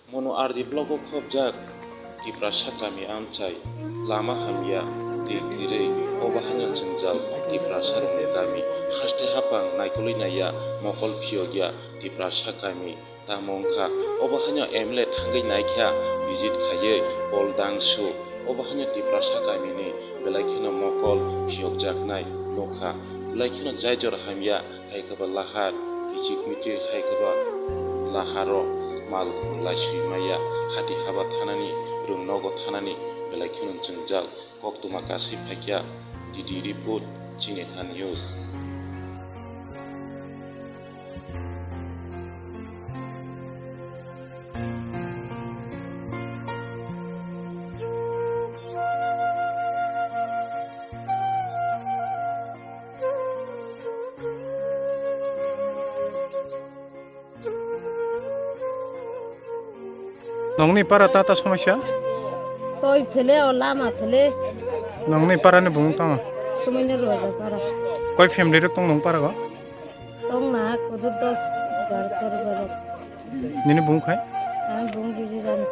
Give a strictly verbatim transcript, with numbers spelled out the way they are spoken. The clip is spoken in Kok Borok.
Mono R D block o khobjak Tiprasa kami amchai, lama hamya, twi kwrwi, obo haino jwngjal Tiprasa rokni kami, haste hapang naikolwi naiya, mokol phiyokya Tiprasa kami tamo wngkha. Obo haino M L A thangwi naikha, visit khaiwi pol dangsu. Obo haino Tiprasa kamini belai kheno mokol phiyokjaknai nukha. Belai kheno jaijor hamya, hai khe ba lahar, kichik michik hai khe ba laharo mal khum lai sui maya, hati haba thanani, rung nogo thanani, belai kheno jwngjal, koktwma kasai phaikya, D D report, chini ha news. Nongni para tata somosya? Toi phele o lama phele. Nongni para ni bumung tamo? Sumaina Roja para. Koi family rok tong nong para go? Tong na kudu dos gar kor gar. Nini bumung khai? Ang bumung jiji jani.